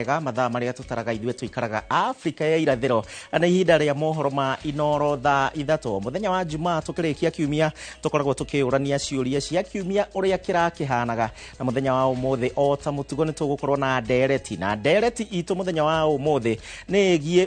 Wega mathaa marĩa tũtaraga ithuĩ tũikaraga Afrika ya irathĩro na ihinda rĩa mohoro ma Inoro thaa 3 mũthenya wa Jumaa tũkĩrĩkia kiumia tũkoragwo tũkĩũrania ciũria cia kiumia ũrĩa kĩrakĩhanaga na mũthenya wa ũmũthĩ o ta mũtugo nĩ tũgũkorwo na ndereti na ndereti itũ mũthenya wa ũmũthĩ nĩ ĩgiĩ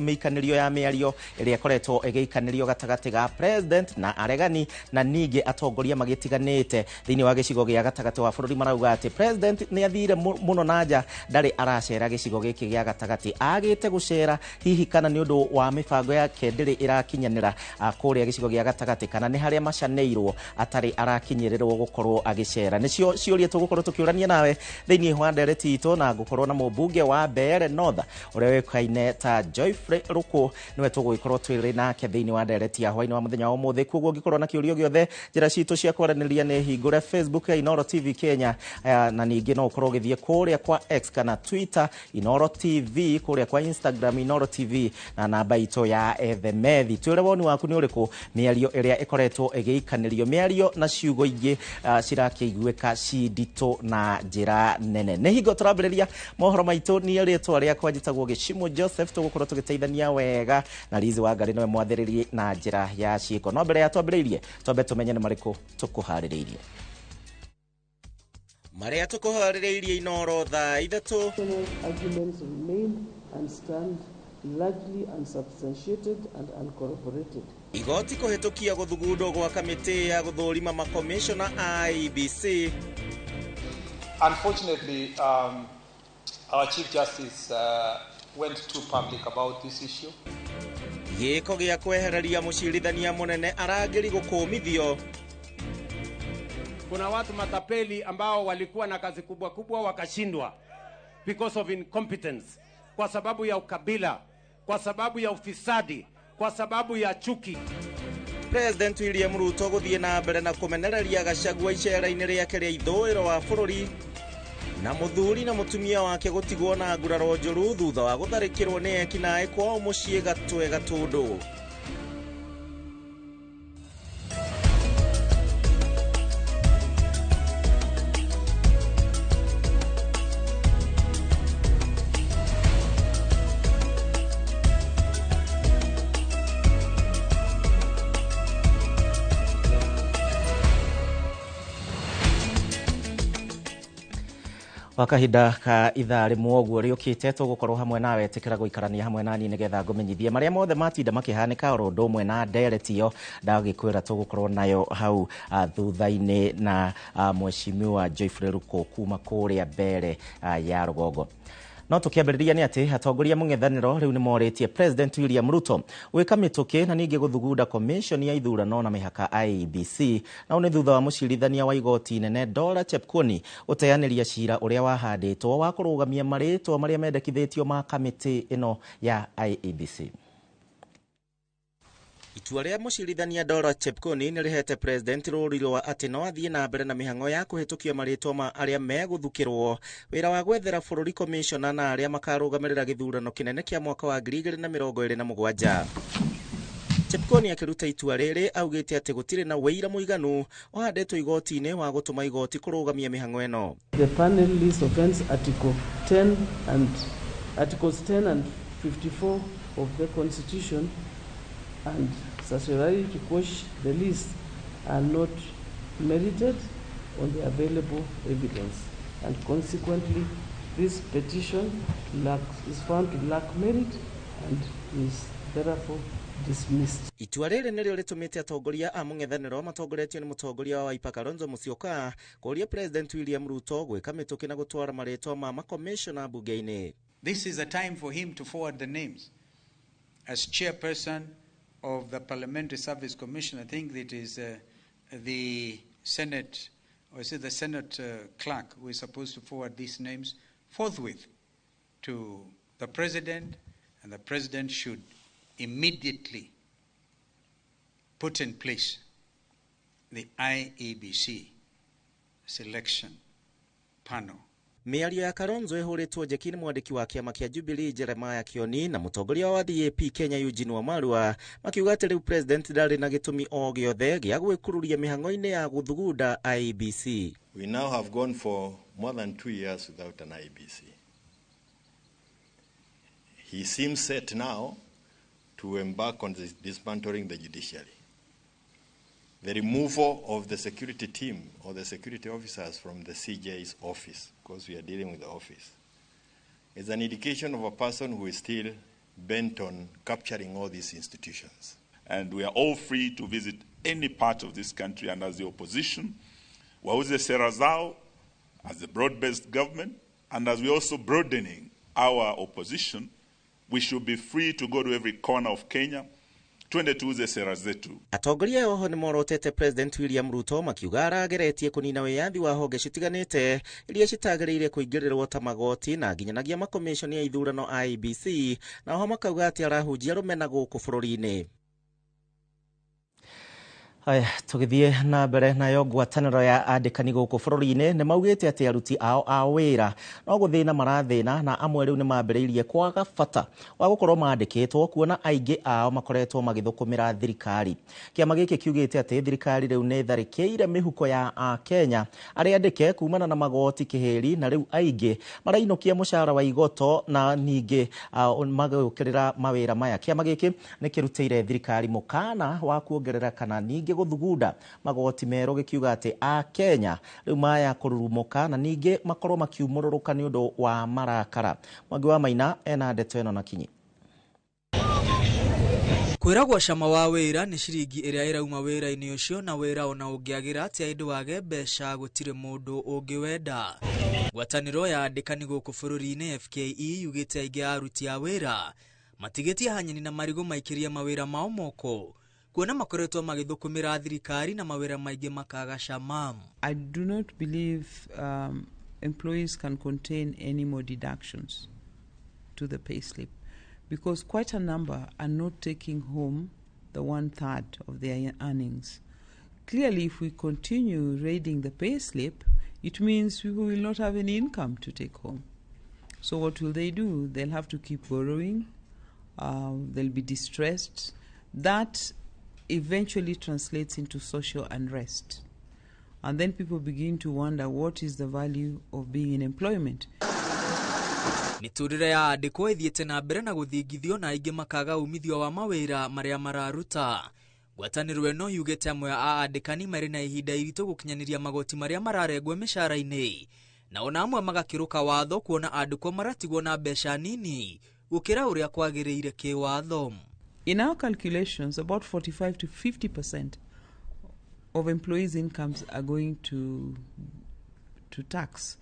mĩikanĩrio ya mĩario ĩrĩa ĩkoretwo ĩgĩikanĩrio gatagatĩ ga president na aregani na ningĩ atongoria magĩtiganĩte thĩinĩ wa gĩcigo gĩa gatagatĩ wa bũrũri marauga atĩ president nĩ athire mũno na nja ndarĩ aracera gĩcigo gĩkĩ gĩa gatagatĩ agĩte gũcera hihi kana nĩ ũndũ wa mĩbango yake ndĩrĩ ĩrakinyanĩra kũrĩa gĩcigo gĩa gatagatĩ kana nĩ harĩa macanĩirwo atarĩ arakinyĩrĩrwo gũkorwo agĩcera. Nĩcio ciũria tũgũkorwo tũkĩũrania nawe thĩinĩ wa ndereti itũ na ngũkorwo na mũmbunge wa Mbeere North ũrĩa ũĩkaine ta Geoffrey Ruku nĩwe tũgũgĩkorwo twĩrĩ nake thĩinĩ wa ndereti ya hwainĩ wa mũthenya wa ũmũthĩ. Koguo ũngĩkorwo na kĩũria gĩothe njĩra citũ cia kwaranĩria nĩ hingũre Facebook ya Inoro TV Kenya na ningĩ no ũkorwo ũgĩthiĩ kũrĩa kwa X kana Twitter Inoro TV, kũrĩa kwa Instagram Inoro TV na namba itũ ya ethemethi. Twĩre woni waku nĩ ũrĩkũ mĩario ĩrĩa ĩkoretwo ĩgĩikanĩrio mĩario na ciugo ingĩ cirakĩiguĩka ci nditũ na njĩra nene. Nĩ hingo tũrambĩrĩria mohoro maitũ niĩ rĩtwa rĩakwa njĩtagwo Gĩcimũ Joseph tũgũkorwo tũgĩteithania wega na Liz Wangari nĩwe mwathĩrĩri na njĩra ya ciĩko. No mbere ya twambĩrĩirie twambe tũmenye nĩ marĩkũ tũkũharĩrĩirie. Marĩa tũkũharĩrĩirie Inoro thaa 3. Arguments remain and stand largely unsubstantiated and uncorroborated. Igoti kũhĩtũkia gũthugundwo gwa kamĩtĩ ya gũthũrima makomishona IEBC. Unfortunately, our Chief Justice went too public about this issue. Gĩko gĩa kwehereria mũcirithania mũnene arangĩri gũkũmithio. Kuna watu matapeli ambao walikuwa na kazi kubwa kubwa wakashindwa because of incompetence, kwa sababu ya ukabila, kwa sababu ya ufisadi, kwa sababu ya chuki. President William Ruto gũthiĩ na mbere na kũmenereria Gachagua icera-inĩ rĩake rĩa ithũĩro wa bũrũri na mũthuri na mũtumia wake gũtigwo na nguraro njũru thutha wa gũtharĩkĩrwo nĩ ekinaĩ kwao mũciĩ Gatwe Gatũndũ. Wa kahinda ka ithaa rĩmwe ũguo rĩũkĩte tũgũkorwo hamwe nawe ĩtĩkĩra gũikarania hamwe nani nĩgetha ngũmenyithie marĩa mothe matinda makĩhanĩka oro ũndũ ũmwe na ndereti ĩyo ndagĩkwĩra tũgũkorwo nayo hau thutha-inĩ na mheshimiwa Geoffrey Ruku kuma kũrĩa Mbeere ya rũgongo. No tũkĩambĩrĩria nĩ atĩ atongoria mũng'ethanĩro rĩu nĩ morĩtie President William Ruto gwĩka mĩtũkĩ na ningĩ gũthugunda commission ya ithurano na mĩhaka IEBC nao nĩ thutha wa mũcirithania wa igoti inene Dora Chepkwony gũteanĩria cira ũrĩa wahandĩtwo wa kũrũgamia marĩtwa marĩa mendekithĩtio ma kamĩtĩ ĩno ya IEBC. Itua rĩa mũcirithania Dora Chepkwony nĩ rĩhete president rũũri rwa atĩ no athiĩ na mbere na mĩhang'o ya kũhĩtũkia marĩtwa ma arĩa megũthukĩrwo wĩra wa gwethera bũrũri commissioner na arĩa makarũgamĩrĩra gĩthurano kĩnene kĩa mwaka wa 2027. Chepkwony akĩruta itua rĩrĩ augĩte atĩ gũtirĩ na wĩira mũiganu ũhandĩtwo igoti-inĩ wa gũtũma igoti kũrũgamia mĩhang'o ĩno. The panel list offense Article 10 and Articles 10 and 54 of the Constitution and certiorari to quash the list are not merited on the available evidence, and consequently this petition is found to lack merit and is therefore dismissed. Itua rĩrĩ nĩrĩo rĩtũmĩte atongoria a mũng'ethanĩro matongoretio nĩ mũtongoria wa Wiper Kalonzo Musyoka kũũria President William Ruto gwĩka mĩtũkĩ na gũtwara marĩtwa ma makomishona mbunge-inĩ. This is a time for him to forward the names. As chairperson of the Parliamentary Service Commission, I think it is the Senate, or is it the Senate clerk who is supposed to forward these names forthwith to the President, and the President should immediately put in place the IEBC selection panel. Mĩario ya Kalonzo ĩhũrĩtwo njeki nĩ mwandĩki wa kĩama kĩa Jubilee Jeremiah Kioni na mũtongoria wa DAP Kenya Eugene Wamalwa makiuga atĩ rĩu president ndarĩ na gĩtũmi o gĩothe gĩa gwĩkururia mĩhang'o-inĩ ya gũthugunda IEBC. We now have gone for more than 2 years without an IEBC. He seems set now to embark on this dismantling the judiciary. The removal of the security team or the security officers from the CJ's office, because we are dealing with the office, is an indication of a person who is still bent on capturing all these institutions. And we are all free to visit any part of this country, and as the opposition, wauze sera zao as a broad-based government, and as we also broadening our opposition, we should be free to go to every corner of Kenya. Twende tuuze sera zetu. Atongoria oho nĩ morotete President William Ruto makiuga arageretie kũnina wĩyathi wa honge citiganĩte iria citagĩrĩire kũingĩrĩrwo ta magoti na nginyanagia makomishoni ya ithurano IEBC, na oho makauga atĩ arahunjia rũmena gũkũ bũrũri-inĩ. Haya, tũgĩthiĩ na mbere nayo ngwatanĩro ya andĩkani gũkũ bũrũri-inĩ nĩ maugĩte atĩ aruti ao a wĩra no gũthĩna marathĩna, na amwe rĩu nĩ mambĩrĩirie kwaga bata wa gũkorwo mandĩkĩtwo kuona aingĩ ao makoretwo magĩthũkũmĩra thirikari. Kĩama gĩkĩ kiugĩte atĩ thirikari rĩu nĩ ĩtharĩkĩire mĩhuko ya Akenya arĩa andĩke kumana na magoti kĩhĩri, na rĩu aingĩ marainũkia mũcara wa igoto na ningĩ magĩũkĩrĩra mawĩra maya. Kĩama gĩkĩ nĩ kĩrutĩire thirikari mũkana wa kuongerera kana ningĩ gũthugunda magoti merũ, gĩkiuga atĩ Akenya rĩu maya kũrurumũka na ningĩ makorwo makiumũrũrũka nĩ ũndũ wa marakara. Mwangi wa Maina ena ndeto ĩno na kinyi. Kwĩragwo cama wa wĩra nĩ ciringi ĩrĩa ĩrauma wĩra-inĩ ũcio, na wĩra ona ũngĩagĩra atĩa ĩndĩ wage mbeca gũtirĩ mũndũ ũngĩwenda. Ngwatanĩro ya andĩkani gũkũ bũrũri-inĩ FKE yugĩte aingĩ a aruti a wĩra matigĩtie hanyeni na marigũ maikĩrie mawĩra mao moko, kuona makoretwo magĩthũkũmĩra thirikari na mawĩra maingĩ makaga cama. I do not believe employees can contain any more deductions to the payslip, because quite a number are not taking home the 1/3 of their earnings. Clearly, if we continue raiding the payslip, it means people will not have any income to take home. So what will they do? They'll have to keep borrowing. They'll be distressed. That eventually translates into social unrest. And then people begin to wonder, what is the value of being in employment? Mĩtũrĩre ya andĩkwo ĩthiĩte na mbere na gũthingithio, na aingĩ makaga umithio wa mawĩra marĩa mararuta. Ngwatanĩro ĩno yugĩte amwe a andĩkani marĩ na ihinda iritũ gũkinyanĩria magoti marĩa mararengwo mĩcara-inĩ, na ona amwe magakĩrũka watho kuona andĩkwo maratigwo na mbeca nini gũkĩra ũrĩa kwagĩrĩire kĩwatho. In our calculations, about 45 to 50% of employees' incomes are going to tax.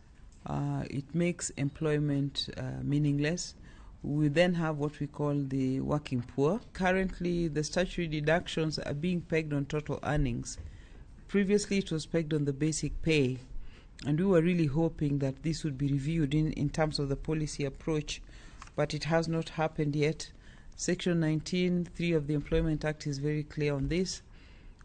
It makes employment meaningless. We then have what we call the working poor. Currently, the statutory deductions are being pegged on total earnings. Previously, it was pegged on the basic pay, and we were really hoping that this would be reviewed in terms of the policy approach, but it has not happened yet. Section 19(3) of the Employment Act is very clear on this.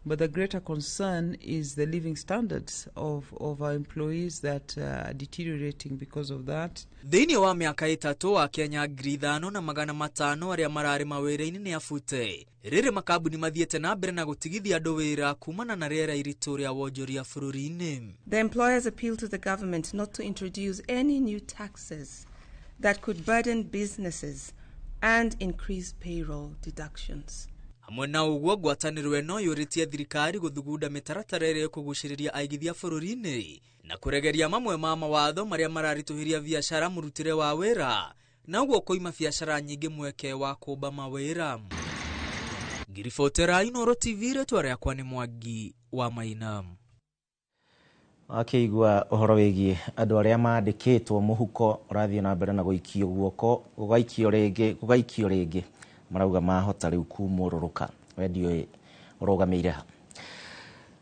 But the greater concern is the living standards of our employees that are deteriorating because of that. Thĩinĩ wa mĩaka 3 Akenya 5,500 arĩa mararĩ mawĩra-inĩ nĩ abute. Rĩrĩ makambuni mathiĩte na mbere na gũtigithia andũ wĩra kumana na rĩera iritũ rĩa wonjoria bũrũri-inĩ. The employers appeal to the government not to introduce any new taxes that could burden businesses and increase payroll deductions. Hamwe na ũguo, ngwatanĩro ĩno yũrĩtie thirikari gũthugunda mĩtaratara ĩrĩa ĩkũgucĩrĩria aigithia bũrũri-inĩ na kũregeria mamwe ma mawatho marĩa mararitũhĩria biacara mũrutĩre wa wĩra, na ũguo kũima biacara nyingĩ mweke wa kũmba mawĩra. Ngiribotera Inooro TV, rĩtwa rĩakwa nĩ Mwangi wa Maina. Akĩigua ũhoro wĩgiĩ andũ arĩa mandĩkĩtwo mũhuko ũrathiĩ na mbere na gũikio guoko, gũgaikio rĩngĩ, gũgaikio rĩngĩ, marauga mahota rĩu kumũrũrũka. We ndiũĩ ũrũgamĩire ha.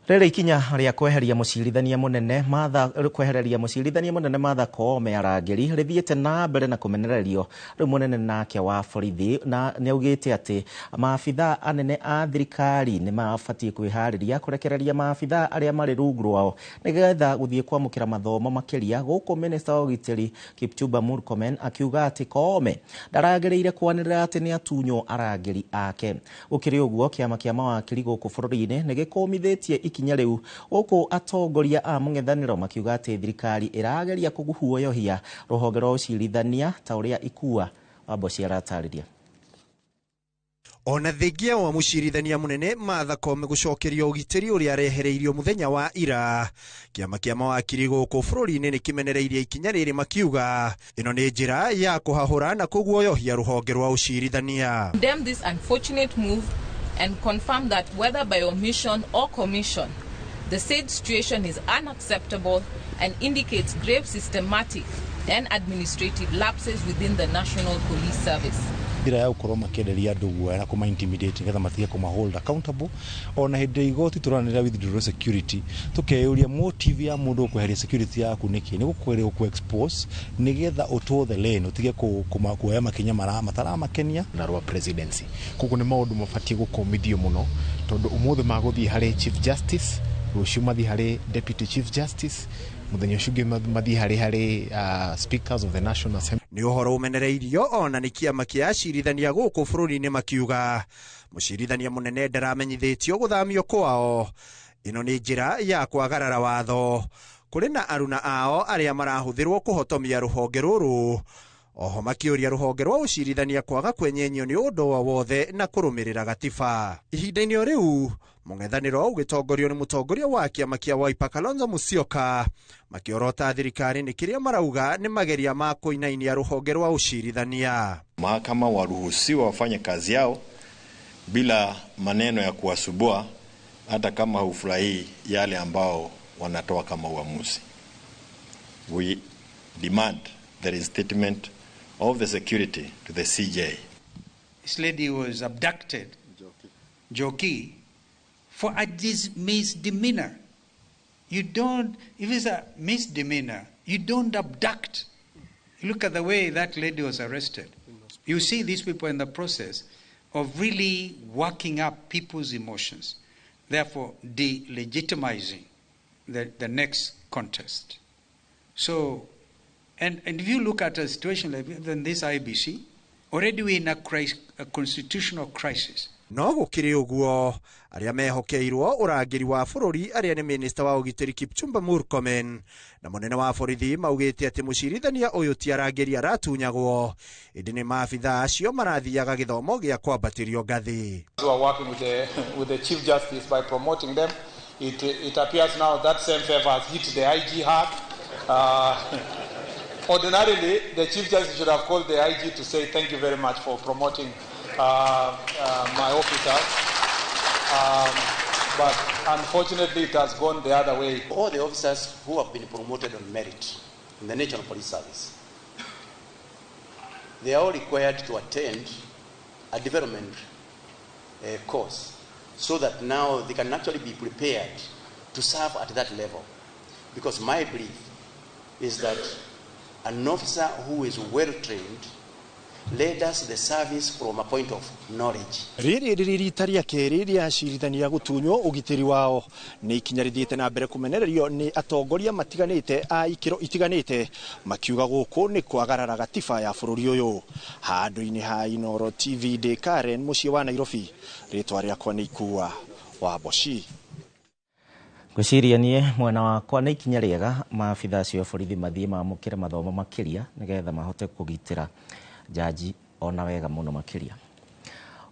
Rĩrĩ ikinya rĩa kweheria mũcirithania mũnene Martha kwehereria mũcirithania mũnene Martha Koome arangĩri rĩthiĩte na mbere na kũmenererio. Rĩu mũnene nake wa borithi na nĩaugĩte atĩ maabithaa anene a thirikari nĩ mabatiĩ kwĩharĩria kũrekereria maabithaa arĩa marĩ rungu rwao nĩgetha gũthiĩ kwamũkĩra mathomo makĩria, gũkũ minista wa ũgitĩri Kipchumba Murkomen akiuga atĩ Koome ndaragĩrĩire kwanĩrĩra atĩ nĩatunywo arangĩri ake. Gũkĩrĩ ũguo, kĩama kĩa mawakiri gũkũ bũrũri-inĩ nĩ gĩkũmithĩtie ikinya rĩu, gũkũ atongoria a mũng'ethanĩro makiuga atĩ thirikari ĩrageria kũguoyohia rũhonge rwa ũcirithania ta ũrĩa ikua Wamboci aratarĩria. Ona thengia wa mũcirithania mũnene Martha Koome gũcokerio ũgitĩri ũrĩa arehereirio mũthenya wa ira, kĩama kĩa mawakiri gũkũ bũrũri-inĩ nĩ kĩmenereirie ikinya rĩrĩ makiuga ĩno nĩ njĩra ya kũhahũra na kũguoyohia rũhonge rwa ũcirithania. Condemn this unfortunate move and confirm that whether by omission or commission, the said situation is unacceptable and indicates grave systematic and administrative lapses within the National Police Service. Njĩra ya gũkorwo makĩenderia andũ guoya na kũma intimidate nĩgetha matige kũma hold accountable. Ona hĩndĩ igoti tũranĩra withdraw security, tũkeyũria motive ya mũndũ kweheria security yaku nĩkĩ? Nĩ gũkwĩrĩ gũkũ expose nĩgetha ũtwo the lane ũtige kuoya makinya mataramakenia. Na rwa presidency koguo nĩ maũndũ mabatiĩ gũkũmithio mũno, tondũ ũmũthĩ magũthiĩ harĩ Chief Justice, rũciũ mathiĩ harĩ Deputy Chief Justice, mũthenya ũcio ũngĩ mathiĩ harĩ Speakers of the National Assembly. Nĩ ũhoro ũmenereirio ona nĩ kĩama kĩa acirithania gũkũ bũrũri-inĩ makiuga mũcirithania mũnene ndaramenyithĩtio gũthamio kwao. Ĩno nĩ njĩra ya kwagarara watho. Kũrĩ na aruna ao arĩa marahũthĩrwo kũhotomia rũhonge rũrũ, oho makĩũria rũhonge rwa ũcirithania kwaga kwenyenyio nĩ ũndũ o wothe na kũrũmĩrĩra gatiba. Ihinda-inĩ o rĩu mũng'ethanĩro ũgĩtongorio nĩ mũtongoria wa kĩama kĩa Wiper Kalonzo Musyoka makĩorota thirikari nĩ kĩrĩa marauga nĩ mageria ma kũinainia rũhonge rwa ũcirithania. Mahakama waruhusiwa wafanye kazi yao bila maneno ya kuwasubua, hata kama hufurahii yale ambao wanatoa kama uamuzi. We demand the reinstatement of the security to the CJ. This lady was abducted, Njoki, for a misdemeanor. You don't, if it's a misdemeanor, you don't abduct. Look at the way that lady was arrested. You see these people in the process of really working up people's emotions, therefore delegitimizing the next contest. So, and if you look at a situation like this IBC, already we're in a constitutional crisis. No gũkĩrĩ ũguo arĩa mehokeirwo ũrangĩri wa bũrũri arĩa nĩ minista wa ũgitĩri Kipchumba Murkomen na mũnene wa borithi maugĩte atĩ mũcirithania ũyũ ti arangĩri aratunyagwo, ĩndĩ nĩ maabithaa acio marathiaga gĩthomo gĩa kwambatĩrio ngathĩ. We are working with the Chief Justice by promoting them. It appears now that same favor has hit the IG hard. Ordinarily, the Chief Justice should have called the IG to say thank you very much for promoting my officers. But unfortunately, it has gone the other way. All the officers who have been promoted on merit in the National Police Service, they are all required to attend a development course so that now they can actually be prepared to serve at that level. Because my belief is that an officer who is well trained led us the service from a point of knowledge. Rĩrĩ rĩrĩ rita rĩa kerĩ rĩa acirithania gũtunywo ũgitĩri wao nĩ ikinya rĩthiĩte na mbere kũmenererio nĩ atongoria matiganĩte a ikĩro itiganĩte makiuga gũkũ nĩ kwagarara gatiba ya bũrũri ũyũ. Handũ-inĩ ha Inooro TV ndĩ Karen mũciĩ wa Nairobi, rĩtwa rĩakwa nĩ Ikua wa Mboci. Ngwĩciria niĩ mwena wakwa nĩ ikinya rĩega maabitha acio a borithi mathiĩ mamũkĩre mathomo makĩria nĩgetha mahote kũgitĩra jaji ona wega mũno makĩria.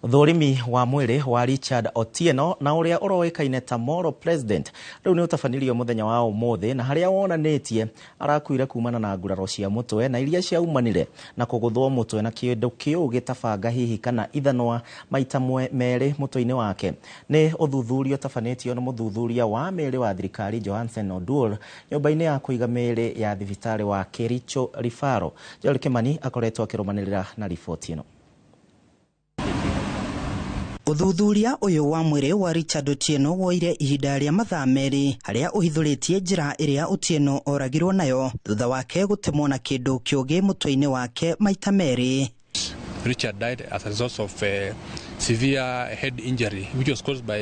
Ũthũrimi wa mwĩrĩ wa Richard Otieno na ũrĩa ũroĩkaine ta Moro President rĩu nĩ ũtabanirio mũthenya wa ũmũthĩ, na harĩa wonanĩtie arakuire kumana na nguraro cia mũtwe na iria ciaumanire na kũgũthwo mũtwe na kĩndũ kĩũgĩ ta banga hihi kana ithanwa maita merĩ mũtwe-inĩ wake. Nĩ ũthuthuria ũtabanĩtio nĩ mũthuthuria wa mĩĩrĩ wa thirikari Johansen Oduor nyũmba-inĩ ya kũiga mĩĩrĩ ya thibitarĩ wa Kericho Referral. Joel Kimani akoretwo akĩrũmanĩrĩra na riboti ĩno. Ũthuthuria ũyũ wa mwĩrĩ wa Richard Otieno woire ihinda rĩa mathaa merĩ, harĩa ũhithũrĩtie njĩra ĩrĩa Otieno oragirwo nayo thutha wake gũtemwo na kĩndũ kĩũgĩ mũtwe-inĩ wake maita merĩ. Richard died as a result of a severe head injury which was caused by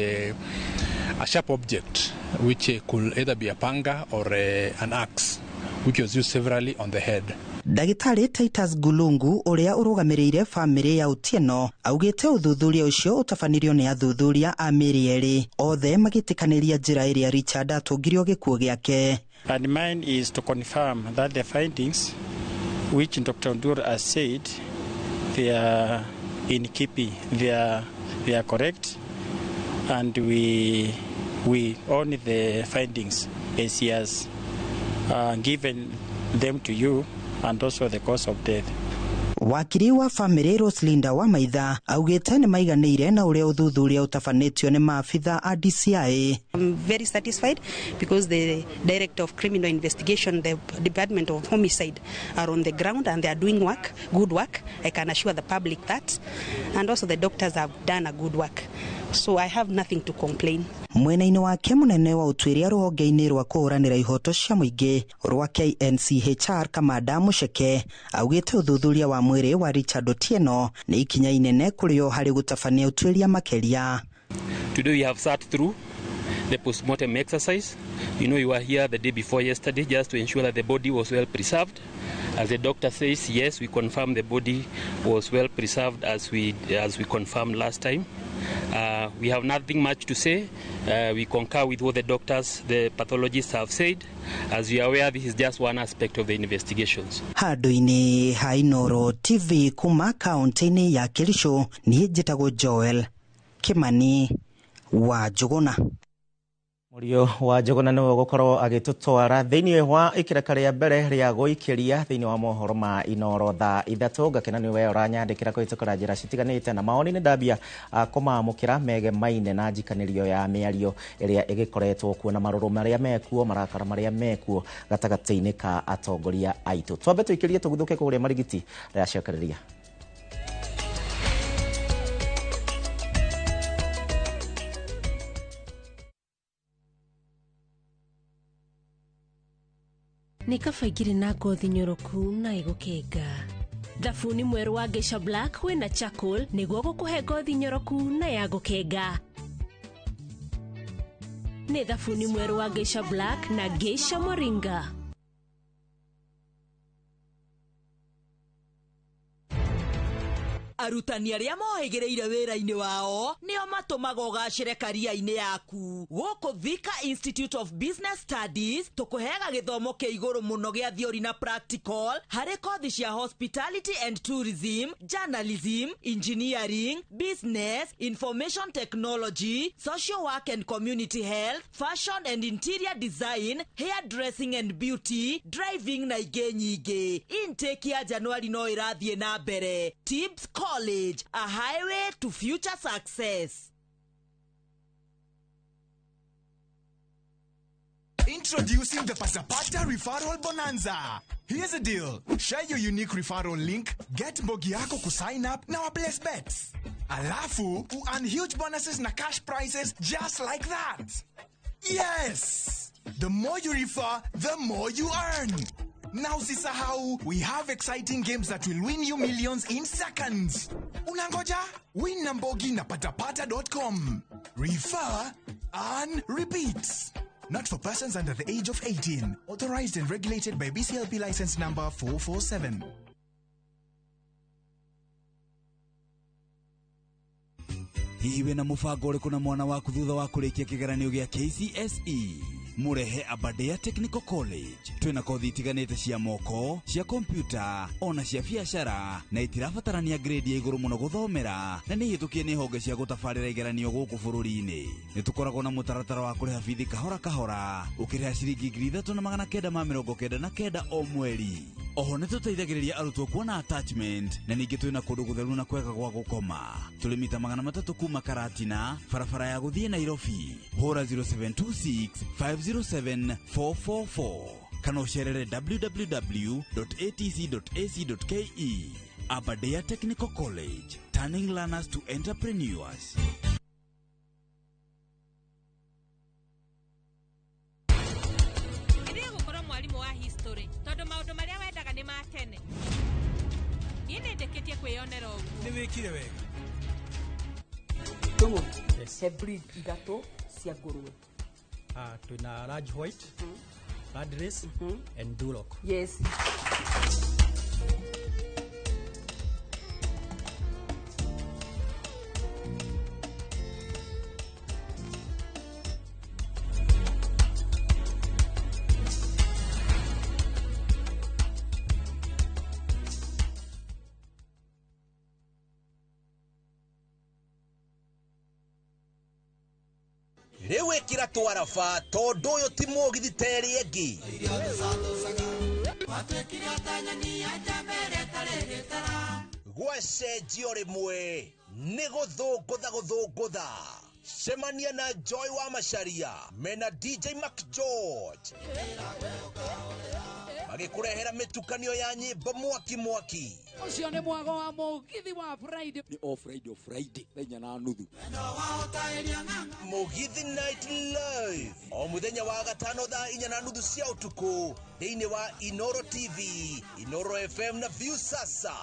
a sharp object which could either be a panga or an axe which was used severally on the head. Ndagĩtarĩ Titus Gulungu ũrĩa ũrũgamĩrĩire bamĩrĩ ya Otieno augĩte ũthuthuria ũcio ũtabanirio nĩ athuthuria a mĩĩrĩ erĩ, othe magĩtĩkanĩria njĩra ĩrĩa Richard atũngirio gĩkuũ gĩake. And mine is to confirm that the findings which Dr. Oduor has said They are in keeping, they are correct, and we own the findings as he has given them to you, and also the cause of death. Wakiri wa famĩlĩ Roselinda Wamaitha augĩte nĩ maiganĩire na ũrĩa ũthuthuria ũtabanĩtio nĩ maabitha a DCI. I'm very satisfied because the Director of Criminal Investigation, the Department of Homicide are on the ground and they are doing work, good work. I can assure the public that. And also the doctors have done a good work. So I have nothing to complain. Mwena-inĩ wake mũnene wa ũtuĩria rũhonge-inĩ rwa kũhũranĩra ihoto cia mũingĩ rwa KNCHR Kamanda Mũceke augĩte ũthuthuria wa mwĩrĩ wa Richard Otieno nĩ ikinya inene kũrĩ o harĩ gũtabania ũtuĩria makĩria. Today we have sat through the postmortem exercise. You know, you were here the day before yesterday just to ensure that the body was well preserved. As the doctor says, yes, we confirm the body was well preserved as we confirmed last time. We have nothing much to say. We concur with what the doctors, the pathologists have said. As you are aware, this is just one aspect of the investigations. Handũ-inĩ ha Inooro TV kuma kaunti-inĩ ya Kericho, niĩ njĩtagwo Joel Kimani wa Njũgũna. Mũriũ wa Njũgũna nĩwe ũgũkorwo agĩtũtwara thĩinĩ wa ikĩreka rĩa mbere rĩa gũikĩria thĩinĩ wa mohoro ma Inooro thaa 3. Ngakena nĩwe ũranyandĩkĩra kũhĩtũkĩra njĩra citiganĩte na maoni nĩ ndambia kũmamũkĩra megemaine na njikanĩrio ya mĩario ĩrĩa ĩgĩkoretwo kuo na marũrũ marĩa mekuo, marakara marĩa mekuo gatagatĩ-inĩ ka atongoria aitũ. Twambe tũikĩrie tũguthũke kũrĩa Marigiti rĩracokereria. Nĩ kaba ingĩrĩ na ngothi nyoroku na ĩgũkenga. Thabuni mwerũ wa Geisha Black wĩna charcoal nĩguo gũkũhe ngothi nyoroku na ya gũkenga. Nĩ thabuni mwerũ wa Geisha Black na Geisha Moringa. Arutani arĩa mohĩgĩrĩire wĩra-inĩ wao nĩo matũmaga ũgacĩre karia-inĩ yaku. Gũkũ Thika Institute of Business Studies tũkũheaga gĩthomo kĩa igũrũ mũno gĩa theory na practical harĩ kothi cia hospitality and tourism, journalism, engineering, business, information technology, social work and community health, fashion and interior design, hairdressing and beauty, driving na ingĩ nyingĩ. Intake ya Januari no ĩrathiĩ na mbere. Tips College, a highway to future success. Introducing the Pasapata Referral Bonanza. Here's a deal. Share your unique referral link, get mbogi yako kusign up na waplace bets. Alafu, earn huge bonuses na cash prizes just like that. Yes! The more you refer, the more you earn. Now usisahau, we have exciting games that will win you millions in seconds. Unangoja? Win na mbogi na patapata.com. Refer, earn, repeat. Not for persons under the age of 18. Authorized and regulated by BCLP license number 447. Hihi wĩna mũbango ũrĩkũ na mwana waku thutha wa kũrĩkia kĩgeranio gĩa KCSE? Mũrehe Aberdare Technical College. Twĩna kothi itiganĩte cia moko, cia kompyuta, ona cia biacara, na itirabatarania grade ya igũrũ mũno gũthomera, na nĩ hĩtũkie nĩ honge cia gũtabarĩra igeranio gũkũ bũrũri-inĩ. Nĩ tũkoragwo na mũtaratara wa kũrĩha bithi kahora kahora, ũkĩrĩha ciringi 3,999 o mweri. Oho nĩ tũteithagĩrĩria arutwo kuona attachment, na ningĩ twĩna kũndũ gũtheru na kwega gwa gũkoma. Tũrĩ mita 300 kuma Karatina, barabara ya gũthiĩ Nairobi. Hũra 0726 507 444 kana ũcerere www.atc.ac.ke. Aberdare Technical College, turning learners to entrepreneurs. Gũkorwo mwarimũ wa history tondũ maũndũ marĩa wendaga nĩ ma tene. Niĩ nĩndĩkĩtie kwĩyonera ũguo. Nĩ wĩkire wega. Tũng'ũ, he breed ithatũ cia ngũrwe. Twĩna large white, large race, and Duloc. Yes. Rĩu ĩkĩra twaraba tondũ ũyũ ti mũgithi ta ĩrĩa ĩngĩ. Gwacenjio rĩmwe nĩ gũthũngũtha gũthũngũtha. Cemania na Joy wa Macharia mena DJ Mac George magĩkũrehera mĩtukanio ya nyĩmbo mwaki mwaki. Ũcio nĩ mwago wa mũgithi wa Friday. Nĩ o Friday, o Friday thaa 4:30. Mũgithi Night Live o mũthenya wa gatano thaa 4:30 cia ũtukũ thĩinĩ wa Inoro TV, Inoro FM na Viusasa.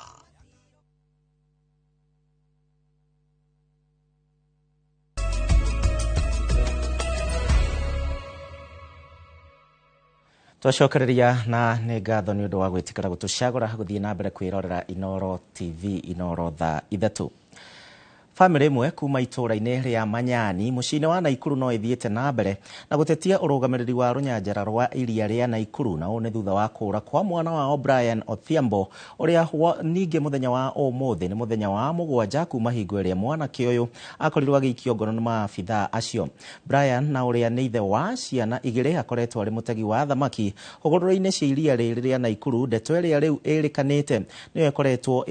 Twacokereria na nĩ ngatho nĩ ũndũ wa gwĩtĩkĩra gũtũcagũra gũthiĩ na mbere kwĩrorera Inoro TV, Inoro thaa 3. Bamĩrĩ ĩmwe kuma itũũra-inĩ rĩa Manyani mũciĩ-inĩ wa Naikuru no ĩthiĩte na mbere na gũtetia ũrũgamĩrĩri wa rũnyanjara rwa iria rĩa Naikuru, na ũũ nĩ thutha wa kũũra kwa mwana wao Brian Odhiambo ũrĩa ningĩ mũthenya wa ũmũthĩ nĩ mũthenya wa 7 kuma hingo ĩrĩa mwanake ũyũ akorirwo agĩikio ngono nĩ maabithaa acio. Brian na ũrĩa nĩ ithe wa ciana 2 akoretwo arĩ mũtegi wa thamaki hũgũrũrũ-inĩ cia iria rĩrĩ rĩa Naikuru, ndeto ĩrĩa rĩu ĩrĩkanĩte nĩyo ĩkoretwo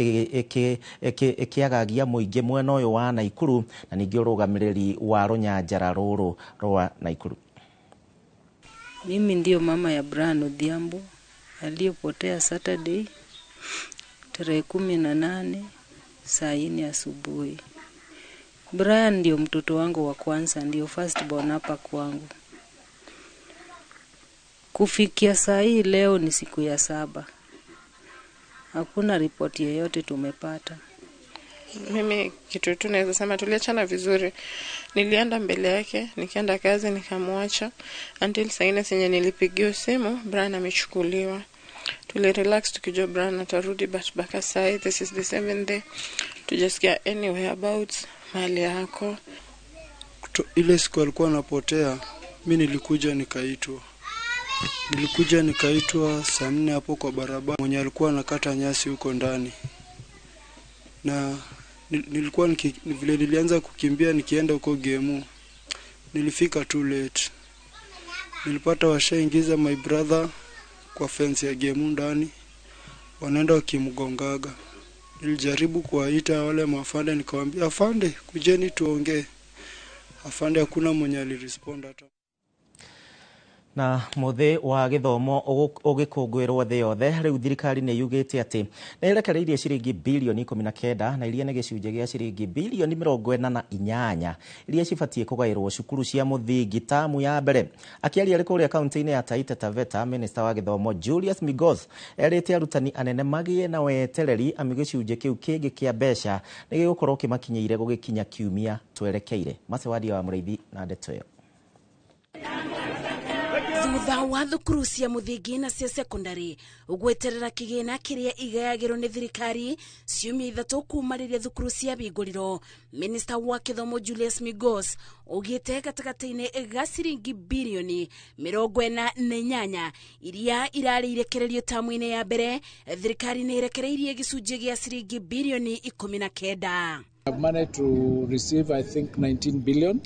ĩkĩagagia mũingĩ mwena ũyũ wa Naikuru na ningĩ ũrũgamĩrĩri wa rũnyanjara rũrũ rwa Naikuru. Mimi ndio mama ya Brian Odhiambo aliyopotea Saturday tarehe 18 saa 4 asubuhi. Brian ndio mtoto wangu wa kwanza, ndio first born hapa kwangu. Kufikia saa hii leo ni siku ya 7. Hakuna ripoti yoyote tumepata. Mimi kitu tu naweza sema tuliachana vizuri. Nilienda mbele yake, nikaenda kazi nikamwacha until saa 4 senye nilipigiwa simu Brian amechukuliwa. Tulirelax tukijua Brian atarudi, but baka sai this is the 7th day tujasikia anywhere about mali yako. Ile siku alikuwa anapotea, mimi nilikuja nikaitwa. Nilikuja nikaitwa saa 4 hapo kwa barabara, mwenye alikuwa anakata nyasi huko ndani. Na nilikuwa vile nilianza kukimbia nikienda huko gemu, nilifika too late. Nilipata washaingiza my brother kwa fence ya gemu ndani, wanaenda wakimgongaga. Nilijaribu kuwaita wale maafande, nikawaambia afande kujeni tuongee. Afande hakuna mwenye alirespond hata. Na muthi wa githomo ugikungwirwo thi yothe riu thirikari ni yugite ati ni irekereirie ciringi bilioni 19 na iria ni gicunjĩ gĩa ciringi bilioni 48 iria cibatie kugairwo cukuru cia muthingi tamu ya mbere. Akiaria ari kuria kaunti-inĩ ya Taita Taveta, minister wa githomo Julius Migos erite arutani anene magie na wetereri amu gicunjĩ kĩu kĩngĩ kĩa mbeca nĩ gĩgũkorwo kĩmakinyĩire gũgĩkinya kiumia twerekeire. Macewadia wa Mũrĩithi na ndeto ĩyo. Thutha wa thukuru cia muthingi na cia sekondari gweterera kigina kiria igayagirwo ni thirikari ciumia 3 kuma riria thukuru ciabingũrirwo, Minister wa Kithomo Julius Migos ugite gatagati-inĩ ga ciringi bilioni 48 iria irarĩ irekererio tamu-inĩ ya mbere, thirikari nĩ irekereirie gĩcunjĩ gĩa ciringi bilioni 19. I've managed to receive, I think, 19 billion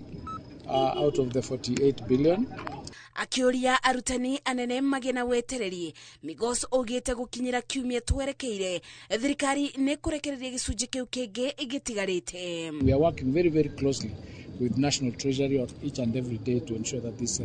out of the 48 billion. Akiuria arutani anene magie na wetereri, Migos ugite gukinyira kiumia twerekeire thirikari ni kurekereria gicunjĩ kiu kingi gitigarite. We are working very, very closely with National Treasury of each and every day to ensure that this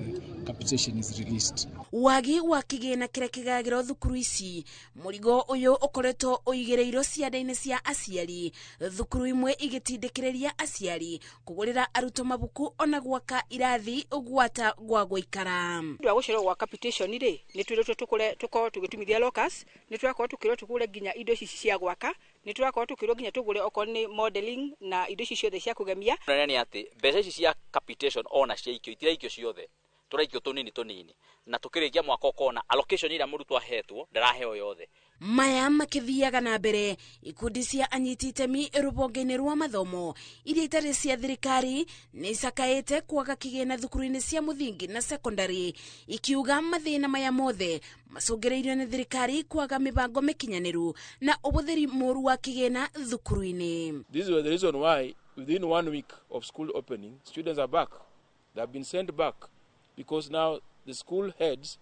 capitation is released. Wagi wa kigina kiria kigagirwo thukuru ici, murigo uyu ukoretwo uigireirwo cianda-ini cia aciari, thukuru imwe igitindikiriria aciari kugurira arutwo mabuku ona gwaka irathi gwata gwa guikara. Ndu wa gucererwo gwa capitation ri ni twiritwo tukure tukorwo tugitumithia locus, ni turakorwo tukirwo tugure nginya indo ici cia gwaka, ni turakorwo tukirwo nginya tugure okorwo ni modeling na indo ici ciothe cia kugemia. Nĩ atĩ mbeca ici cia capitation ona ciaikio itiraikio ciothe, tũraikio tũnini tũnini na tũkĩrĩkia mwaka ũkona allocation ĩrĩa mũrutwo ahetwo ndaraheo yothe. Maya makithiaga na mbere, ikundi cia anyiti itemi rũhonge-inĩ rwa mathomo iria itarĩ cia thirikari nĩ icakaĩte kwaga kĩgĩna thukuru-inĩ cia mũthingi na sekondari, ikiuga mathĩna maya mothe macũngĩrĩirio nĩ thirikari kwaga mĩbango mĩkinyanĩru na ũhũthĩri mũru wa kĩgĩna thukuru-inĩ. This was the reason why within 1 week of school opening, students are back. They have been sent back because now the school heads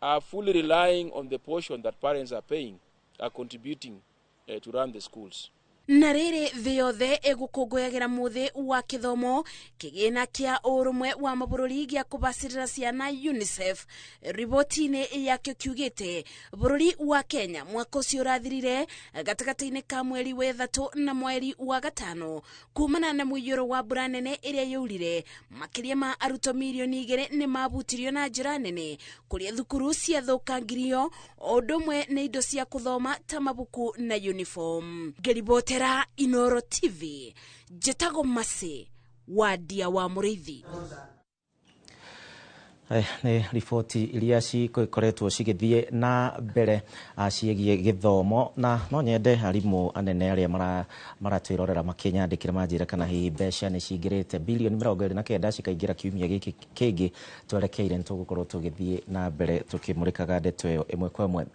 are fully relying on the portion that parents are paying, are contributing to run the schools. Na rĩrĩ thĩ yothe ĩgũkũngũyagĩra mũthĩ wa gĩthomo kĩgĩna kĩa ũrũmwe wa mabũrũri gĩa kũbacĩrĩra ciana UNICEF riboti-inĩ yakĩo kiugĩte bũrũri wa Kenya mwaka ũcio ũrathirire gatagatĩ-inĩ ka mweri wa 3 na mweri wa 5 kumana na mũiyũro wa mbura nene ĩrĩa yaurire makĩria ma arutwo mirioni 2 nĩ mabutirio na njĩra nene kũrĩa thukuru ciathũkangirio o ũndũ ũmwe na indo cia kũthoma ta mabuku na uniform. Ngĩribotera Inoro TV, njĩtagwo Masi Wadia wa Mũrĩithi. Nĩ riboti iria cikoretwo cigĩthiĩ na mbere ciĩgiĩ gĩthomo, na no nyende arimũ anene arĩa maratwĩrorera makĩnyandĩkĩra manjĩre kana hihi mbeca nĩ cingĩrĩte bilioni 29 cikaingĩra kiumia gĩkĩ kĩngĩ twerekeire. Nĩ tũgũkorwo tũgĩthiĩ na mbere tũkĩmũrĩkaga ndeto ĩyo ĩmwe kwa ĩmwe.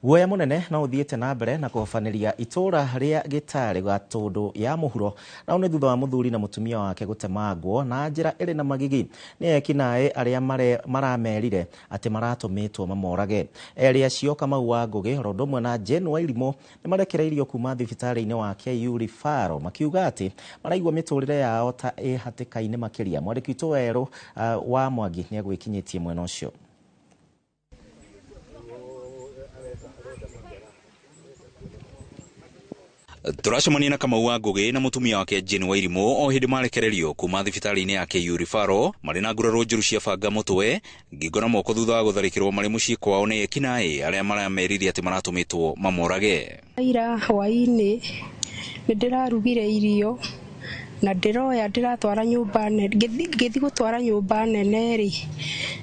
Guoya mũnene no ũthiĩte na mbere na kũhobanĩria itũũra rĩa Gĩtarĩ Gatũndũ ya mũhuro, na nĩ thutha wa mũthuri na mũtumia wake gũtemangwo na njĩra ĩrĩ na magigi nĩ ekinaĩ arĩa maramerire atĩ maratũmĩtwo mamorage. Erĩ acio Kamau wa Ngũgĩ oro ũndũ ũmwe na Jane Wairimũ nĩ marekereirio kuma thibitarĩ-inĩ wa KU Referral makiuga atĩ maraigua mĩtũrĩre yao ta ĩ hatĩka-inĩ makĩria. Mwandĩki witũ Werũ wa Mwangi nĩ agwĩkinyĩtie mwena ũcio. Tũracemania na Kamau wa Ngũgĩ na mũtumia wake Jane Wairimũ o hĩndĩ marekererio kuma thibitarĩ-inĩ ya KU Referral marĩ na nguraro njũru cia banga mũtwe, ngingo na moko thutha wa gũtharĩkĩrwo marĩ mũciĩ kwao nĩ ekinaĩ arĩa maramerire atĩ maratũmĩtwo mamorage. Ira hwaĩ-inĩ nĩ ndĩrarugire irio na ndĩroya ndĩratwara nyũmba nene, ngĩthiĩ gũtwara nyũmba nene rĩ,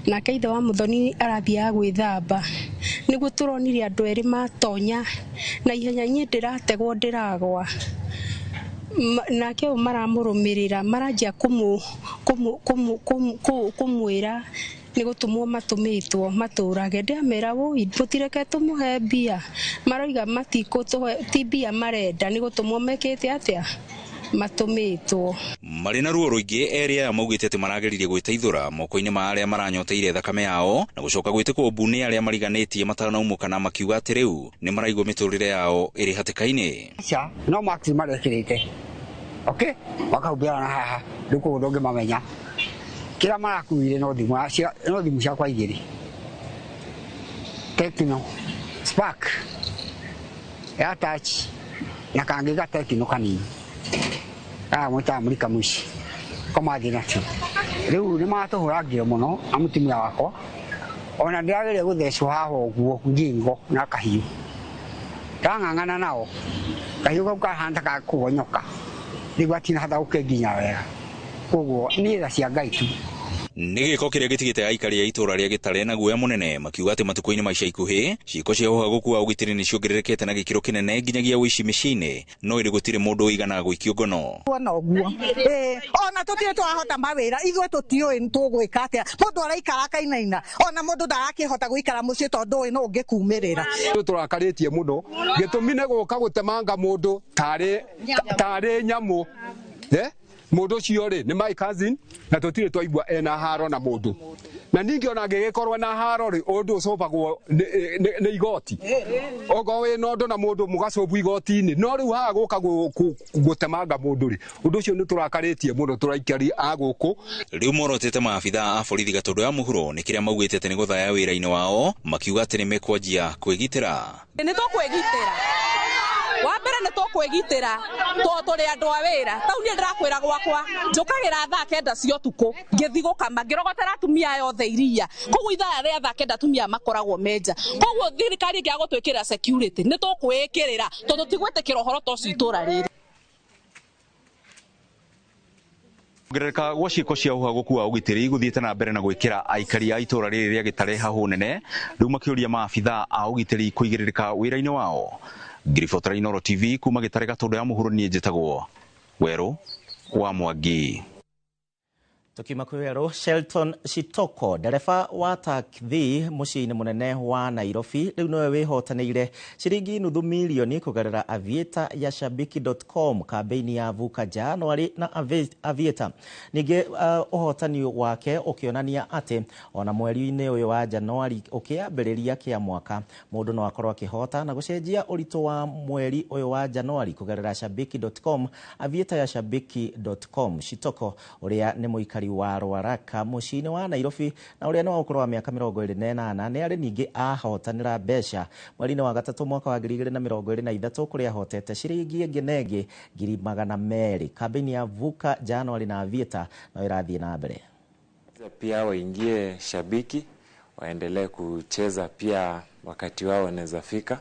nake ithe wa mũthoni arathiaga gwĩthamba, nĩguo tũronire andũ erĩ matonya na ihenya, niĩ ndĩrategwo ndĩragwa, nake ũyũ maramũrũmĩrĩra maranjia kũmwĩra nĩ gũtũmwo matũmĩtwo matũrage. Ndĩamera wũi mũtireke tũmũhe mbia, maroiga matikũtũhe, ti mbia marenda, nĩ gũtũmwo mekĩte atĩa matũmĩtwo. Marĩ na ruo rũingĩ erĩ aya maugĩte atĩ marageririe gwĩteithũra moko-inĩ ma arĩa maranyoteire thakame yao na gũcoka gwĩtĩkwo mbu nĩ arĩa mariganĩtie matanaumũka, na makiuga atĩ rĩu nĩ maraigua mĩtũrĩre yao ĩrĩ hatĩka-inĩ. Aca no mask marekĩrĩte, okay, makahumbĩra na haha rĩu koguo ndũngĩmamenya. Kĩrĩa marakuire no thimũ ciakwa igĩrĩ, Tecno Spark ya touch na kangĩ ga Tecno kanini mwĩtaga mũrika mũici komathiĩ nacio. Rĩu nĩ matũhũrangire mũno na mũtumia wakwa, ona ndĩrageria gũthecwo haha ũguo ngingo na kahiũ, ndang'ang'ana nao kahiũ kau kahana ta gakũgonyoka, rĩu gatinahota gũkĩnginya wega, koguo nĩ tha cia Ngai tu. Nĩ gĩko kĩrĩa gĩtigĩte aikari a itũũra rĩa Gĩtare na guoya mũnene makiuga atĩ matukũ-inĩ ma ica ikuhĩ ciĩko cia ũhagũku wa ũgitĩri nĩ ciongererekete na gĩkĩro kĩnene nginyagia ũici mĩciĩ-inĩ, no ĩrĩ gũtirĩ mũndũ ũigana gũikio ngono. Ona ũguo ona tũtirĩ twahota mawĩra, ithuĩ tũtiũĩ tũgwĩka atĩa, mũndũ araikara akainaina, ona mũndũ ndarakĩhota gũikara mũciĩ tondũ ũĩ no ũngĩkumĩrĩra. Tũrakarĩtie mũno gĩtũmi nĩ gũka gũtemanga mũndũ tarĩ nyamũ. Mũndũ ũcio rĩ nĩ my cousin na tũtirĩ twaigua ena haro na mũndũ, na ningĩ ona angĩgĩkorwo na haro rĩ, ũndũ ũcũbagwo nĩ igoti, okorwo wĩna ũndũ na mũndũ mũgacũbu igoti-inĩ, no rĩu haha gũka gũtemanga mũndũ rĩ, ũndũ ũcio nĩ tũrakarĩtie mũno tũraikari a gũkũ. Rĩu morotete maabithaa a borithi Gatũndũ ya mũhuro nĩ kĩrĩa maugĩte atĩ nĩ gũthaya wĩra-inĩ wao, makiuga atĩ nĩ mekwanjia kwĩgitĩra. Nĩ tũkwĩgitĩra, wa mbere nĩ tũkwĩgitĩra tondũ tũrĩ andũ a wĩra. Tau niĩ ndĩrakwĩra gwakwa njũkagĩra thaa 9 cia ũtukũ ngĩthiĩ gũkama ngĩrogotera atumia aya othe iria, koguo ithaa rĩa thaa 9 atumia makoragwo menja, koguo thirikari ĩngĩaga gũtwĩkĩrĩra security nĩ tũkwĩĩkĩrĩra tondũ tũtigwĩtĩkĩra ũhoro ta ũcio itũũra rĩrĩ. Kuongerereka gwa ciĩko cia ũhagũku wa ũgitĩri gũthiĩte na mbere na gwĩkĩra aikari a itũũra rĩrĩ rĩa Gĩtare hahũ nene, rĩu makĩũria maabithaa a ũgitĩri kũigĩrĩrĩka wĩra-inĩ wao. Ngĩribotera Inoro TV kuma Gĩtare Gatũndũ ya mũhuro, niĩ njĩtagwo Werũ wa Mwangi. Tukiuma kwĩ werũ, Shelton Shitoko, ndereba wa taxi mũciĩ-inĩ mũnene wa Nairobi, rĩu nĩwe wĩhotanĩire ciringi nuthu mirioni kũgerera Aviator ya shabiki.com kambĩini ya Vuka January na Aviator. Ningĩ ũhotani wake ũkĩonania atĩ ona mweri-inĩ ũyũ wa January ũkĩambĩrĩria kĩa mwaka mũndũ no akorwo akĩhota na gũcenjia ũritũ wa mweri ũyũ wa January kũgerera shabiki.com, Aviator ya shabiki.com. Shitoko ũrĩa nĩ mũikari wa Ruaraka mũciĩ-inĩ wa Nairobi na ũrĩa nĩ wa ũkũrũ wa mĩaka 28 nĩ arĩ ningĩ ahotanĩra mbeca mweri-inĩ wa gatatũ mwaka wa 2023 kũrĩa ahotete ciringi ĩngĩ na ĩngĩ 200,000. Kambĩini ya Vuka January na Aviator no ĩrathiĩ na mbere. Pia waingie shabiki waendelee kucheza pia, wakati wao wanaweza fika,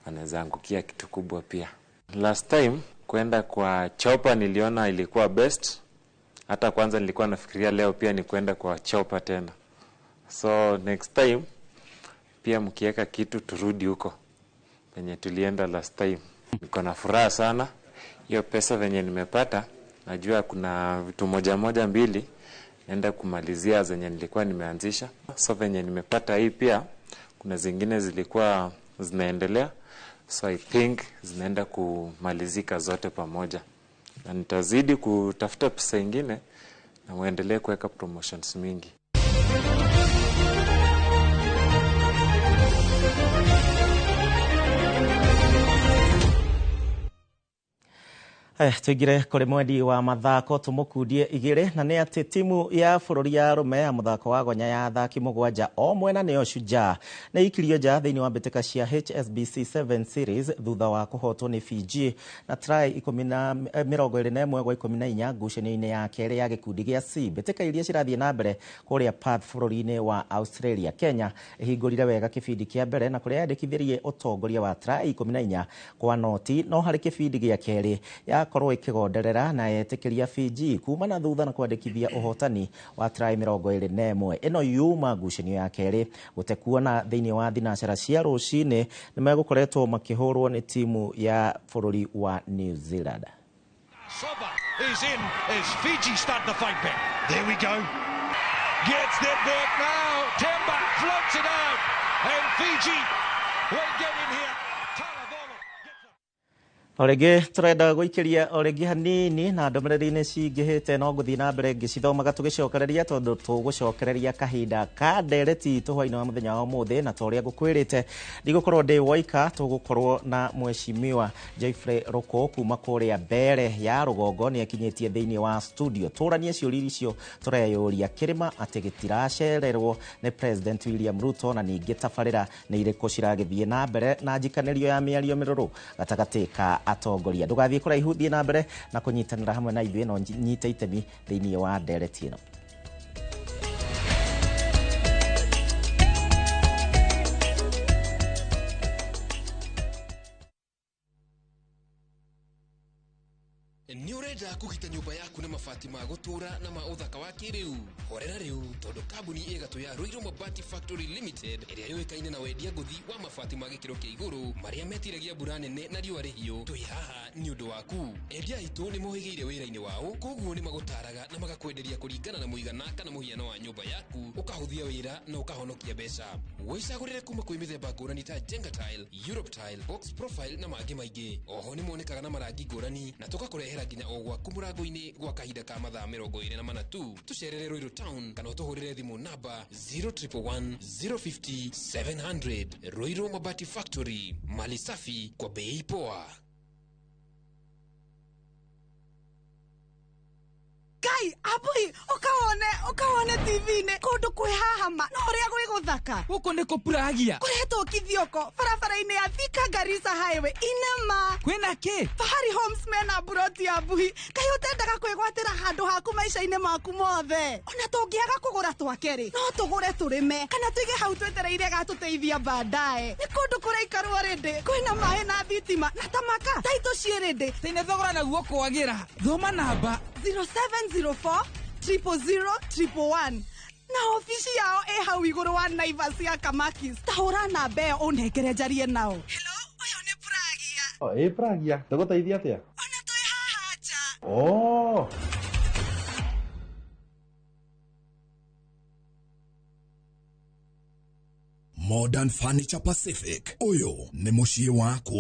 wanaweza angukia kitu kubwa pia. Last time kwenda kwa chopa niliona ilikuwa best. Hata kwanza nilikuwa nafikiria leo pia ni kwenda kwa chopa tena. So next time pia mkiweka kitu turudi huko penye tulienda last time. Niko na furaha sana. Hiyo pesa venye nimepata, najua kuna vitu moja moja mbili naenda kumalizia zenye nilikuwa nimeanzisha. So venye nimepata hii pia kuna zingine zilikuwa zinaendelea. So I think zinaenda kumalizika zote pamoja. Na nitazidi kutafuta pesa ingine na muendelee kuweka promotions mingi. Tuingire kũrĩ mwendi wa mathako tũmũkundie igĩrĩ, na nĩ atĩ timu ya bũrũri ya arũme ya mũthako wa gonya ya athaki mũgwanja o mwena nĩyo Shujaa nĩ ikirio nja thĩinĩ wa mbĩtĩka cia HSBC 7 Series thutha wa kũhotwo nĩ Fiji na try 21 gwa 14 ngucanio-inĩ ya kerĩ ya gĩkundi gĩa C. Mbĩtĩka iria cirathiĩ na mbere kũrĩa Perth bũrũri-inĩ wa Australia. Kenya ĩhingũrire wega kĩbindi kĩa mbere na kũrĩa yandĩkithirie ũtongoria wa try 14 kwa noti, no harĩ kĩbindi gĩa kerĩ yakorwo ikigonderera na yetĩkĩria Fiji kuma na thutha na kwandĩkithia ũhotani wa try 21. Ĩno yuma ngucanio ya kerĩ gũtekuona thĩinĩ wa thinacara cia rũcinĩ nĩ megũkoretwo makĩhũrwo nĩ timu ya bũrũri wa New Zealand. Soba is in as Fiji start the fight back. There we go. Gets that back now. Temba floats it out and Fiji will get in here. O rĩngĩ tũrenda gũikĩria o rĩngĩ hanini na ndũmĩrĩri-inĩ cingĩhĩte, no ngũthiĩ na mbere ngĩcithomaga tũgĩcokereria tondũ tũgũcokereria kahinda ka ndereti itũ hwaĩ-inĩ wa mũthenya wa ũmũthĩ, na ta ũrĩa ngũkwĩrĩte ndigũkorwo ndĩ woika, tũgũkorwo na mheshimiwa Geoffrey Rũkũ kuma kũrĩa mbere ya rũgongo nĩ akinyĩtie thĩinĩ wa studio tũranie ciũria icio tũreyũria kĩrĩma atĩ gĩtiracererwo nĩ President William Ruto, na ningĩ tabarĩra nĩ irĩkũ ciragĩthiĩ na mbere na njikanĩrio ya mĩario mĩrũrũ gatagatĩ ka atongoria. Ndũgathiĩ kũraihu, thiĩ na mbere na kũnyitanĩra hamwe na ithuĩ no nyite itemi thĩinĩ wa ndereti ĩno. Nĩ ũrenda kũgita nyũmba yaku na mabati ma gũtũũra na ma ũthaka wa kĩrĩu? Horera rĩu tondũ kambuni ĩgatũ ya Ruiru Mabati Factory Limited ĩrĩa yũĩkaine na wendia ngũthi wa mabati ma gĩkĩro kĩa igũrũ marĩa metiragia mbura nene na riũa rĩhiũ, twĩ haha nĩ ũndũ waku. Endia aitũ nĩ mohĩgĩire wĩra-inĩ wao, koguo nĩ magũtaraga na magakwenderia kũringana na mũigana kana mũhiano wa nyũmba yaku, ũkahũthia wĩra na ũkahonokia mbeca. Wĩcagũrĩre kuma kwĩ mĩthemba ngũrani ta Jenga Tile, Europe Tile, Box Profile na mangĩ maingĩ. Oho nĩ monekaga na marangi ngũrani na tũgakũrehera nginya o gwaku mũrango-inĩ gwa kahinda ka mathaa 24 tu. Tũcerere Ruiru Town kana ũtũhũrĩre thimũ namba 0111 050 700. Ruiru Mabati Factory, mali safi kwa bei poa. Ngai abui ukawone TV-inĩ kũndũ kwĩ hahama no ũrĩa gwĩ gũthaka. Gũkũ nĩ kũpuragia kũretwo kithioko barabara-inĩ ya Thika Garissa Highway inema. Kwĩna kĩ? Fahari Homes mena mburoti ya mbuhi. Kaĩ ũtendaga kwĩgwatĩra handũ haku maica-inĩ maku mothe? Ona tũngĩaga kũgũra twake rĩ, no tũgũre tũrĩme kana tũige hau twetereire gatũteithia baadaye. Nĩ kũndũ kũraikarwo rĩndĩ, kwĩna maĩ na thitima na tamaka taitũ ciĩ rĩndĩ. Tene thogora naguo kwagĩra. Thoma namba 0704 000 111 na ofici yao ĩ hau igũrũ wa Naivas ya Kamakis. Ta hũra namba ĩyo ũnengere njarie nao. Hello, ũyũ nĩ Pragia. Ĩ Pragia, tũgũteithia atĩa? Ona twĩ haha nja. Oh. Modern Furniture Pacific. Ũyũ nĩ mũciĩ waku.